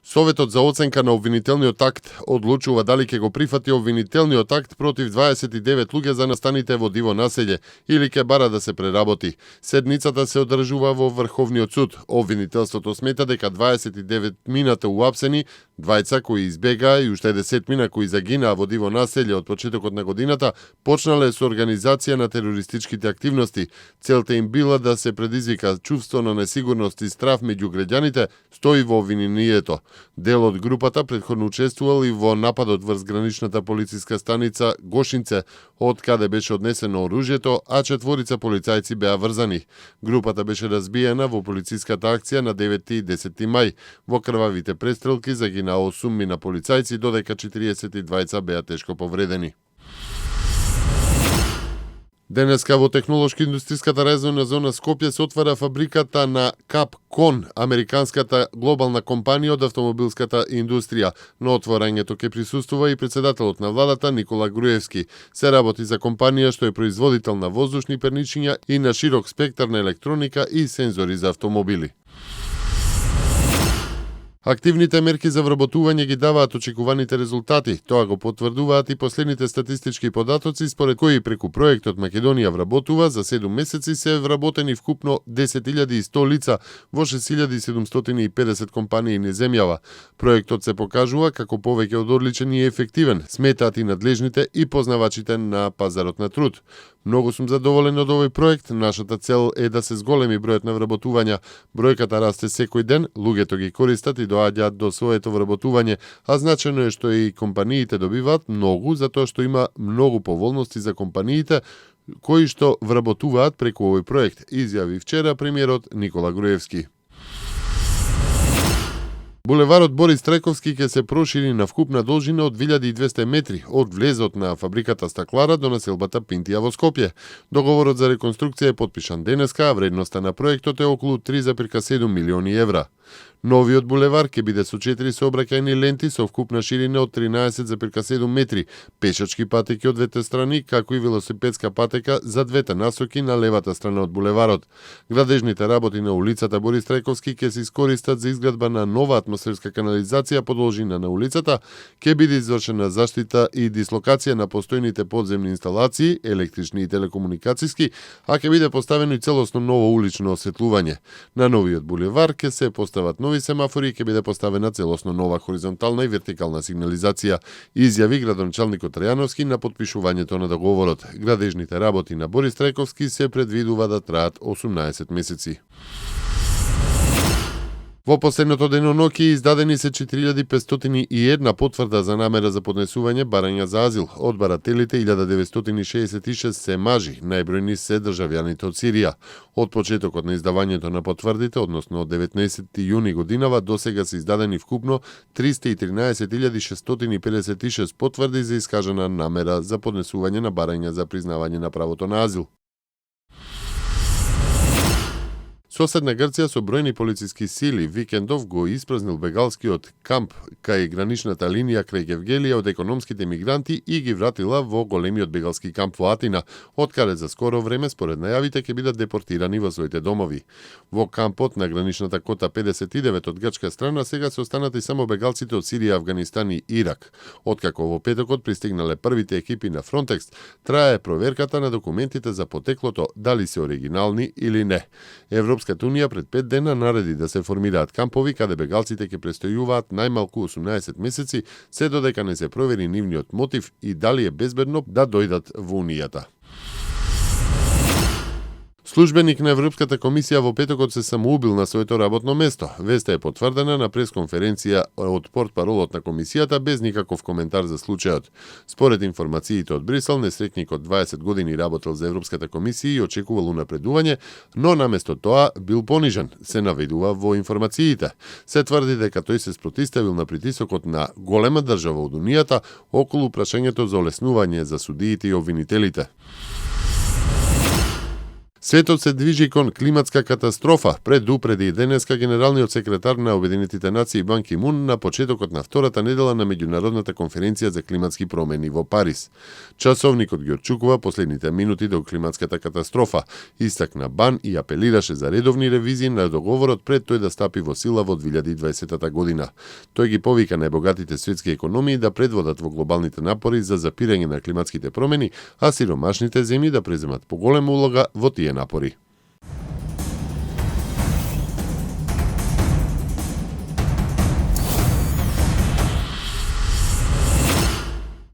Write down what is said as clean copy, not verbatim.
Советот за оценка на обвинителниот акт одлучува дали ќе го прифати обвинителниот акт против 29 луѓе за настаните во диво населје или ќе бара да се преработи. Седницата се одржува во Врховниот суд. Обвинителството смета дека 29 мината уапсени, двајца кои избегаа и уште 10 мина кои загинаа во диво населје од почетокот на годината, почнале со организација на терористичките активности. Целта им била да се предизвика чувство на несигурност и страф меѓу граѓаните, стои во обвинението. Дел од групата претходно учествувал и во нападот врз граничната полициска станица Гошинце, од каде беше однесено оружјето, а 4 полицајци беа врзани. Групата беше разбиена во полициската акција на 9 и 10 мај. Во крвавите престрелки загинаа 8 мина полицајци, додека 42 беа тешко повредени. Денеска во технолошко-индустријската развојна зона Скопје се отвара фабриката на Капкон, американската глобална компанија од автомобилската индустрија. На отворањето ќе присуствува и председателот на владата Никола Груевски. Се работи за компанија што е производител на воздушни перничиња и на широк спектар на електроника и сензори за автомобили. Активните мерки за вработување ги даваат очекуваните резултати. Тоа го потврдуваат и последните статистички податоци, според кои преку проектот Македонија вработува за 7 месеци се вработени вкупно 10.100 лица во 6.750 компании низ земјава. Проектот се покажува како повеќе од одличен и ефективен, сметаат и надлежните и познавачите на пазарот на труд. Многу сум задоволен од овој проект. Нашата цел е да се зголеми бројот на вработувања. Бројката расте секој ден, луѓето ги користат и доаѓаат до своето вработување, а значено е што и компаниите добиваат многу, затоа што има многу поволности за компаниите кои што вработуваат преку овој проект, изјави вчера премиерот Никола Груевски. Булеварот Борис Трајковски ќе се прошири на вкупна должина од 1200 метри од влезот на фабриката стаклара до населбата Пинтија во Скопје. Договорот за реконструкција е потпишан денеска, а вредноста на проектот е околу 3,7 милиони евра. Новиот булевар ќе биде со 4 сообраќајни ленти со вкупна ширина од 13,7 метри, пешачки патеки од двете страни, како и велосипедска патека за двете насоки на левата страна од булеварот. Градежните работи на улицата Борис Трајковски ќе се искористат за изградба на нова атмосферска канализација по должина на улицата, ќе биде извршена заштита и дислокација на постојните подземни инсталации, електрични и телекомуникацијски, а ќе биде поставено и целосно ново улично осветлување. На новиот булевар ќе се постават нови семафори и ќе биде поставена целосно нова хоризонтална и вертикална сигнализација, изјави градоначалникот Трајановски на потпишувањето на договорот. Градежните работи на Борис Трајковски се предвидува да траат 18 месеци. Во последното деноноќе издадени се 4501 потврда за намера за поднесување барања за азил. Од барателите 1966 се мажи, најбројни се државјаните од Сирија. Од почетокот на издавањето на потврдите, односно од 19 јуни годинава, досега се издадени вкупно 313.656 потврди за искажана намера за поднесување на барања за признавање на правото на азил. Соседна Грција со бројни полициски сили викендов го испразнил бегалскиот камп кај граничната линија крај Гевгелија од економските мигранти и ги вратила во големиот бегалски камп во Атина, од каде за скоро време според најавите ќе бидат депортирани во своите домови. Во кампот на граничната кота 59 од грчка страна сега се останати само бегалците од Сирија, Афганистан и Ирак. Откако во петокот пристигнале првите екипи на Фронтекс, трае проверката на документите за потеклото, дали се оригинални или не. Европската Унија пред 5 дена нареди да се формираат кампови каде бегалците ќе престојуваат најмалку 18 месеци, се додека не се провери нивниот мотив и дали е безбедно да дојдат во Унијата. Службеник на Европската комисија во петокот се самоубил на своето работно место. Веста е потврдена на пресконференција од портпаролот на комисијата без никаков коментар за случајот. Според информациите од Брисел, несреќникот 20 години работел за Европската комисија и очекувал унапредување, но наместо тоа бил понижен, се наведува во информациите. Се тврди дека тој се спротиставил на притисокот на голема држава од Унијата околу прашањето за олеснување за судиите и обвинителите. Светот се движи кон климатска катастрофа, предупреди денеска генералниот секретар на Обединетите нации Бан Ки Мун на почетокот на втората недела на меѓународната конференција за климатски промени во Париз. Часовникот ги очукува последните минути до климатската катастрофа, истакна Бан и апелираше за редовни ревизии на договорот пред тој да стапи во сила во 2020 година. Тој ги повика најбогатите светски економии да предводат во глобалните напори за запирање на климатските промени, а сиромашните земји да преземат поголема улога во тие напори.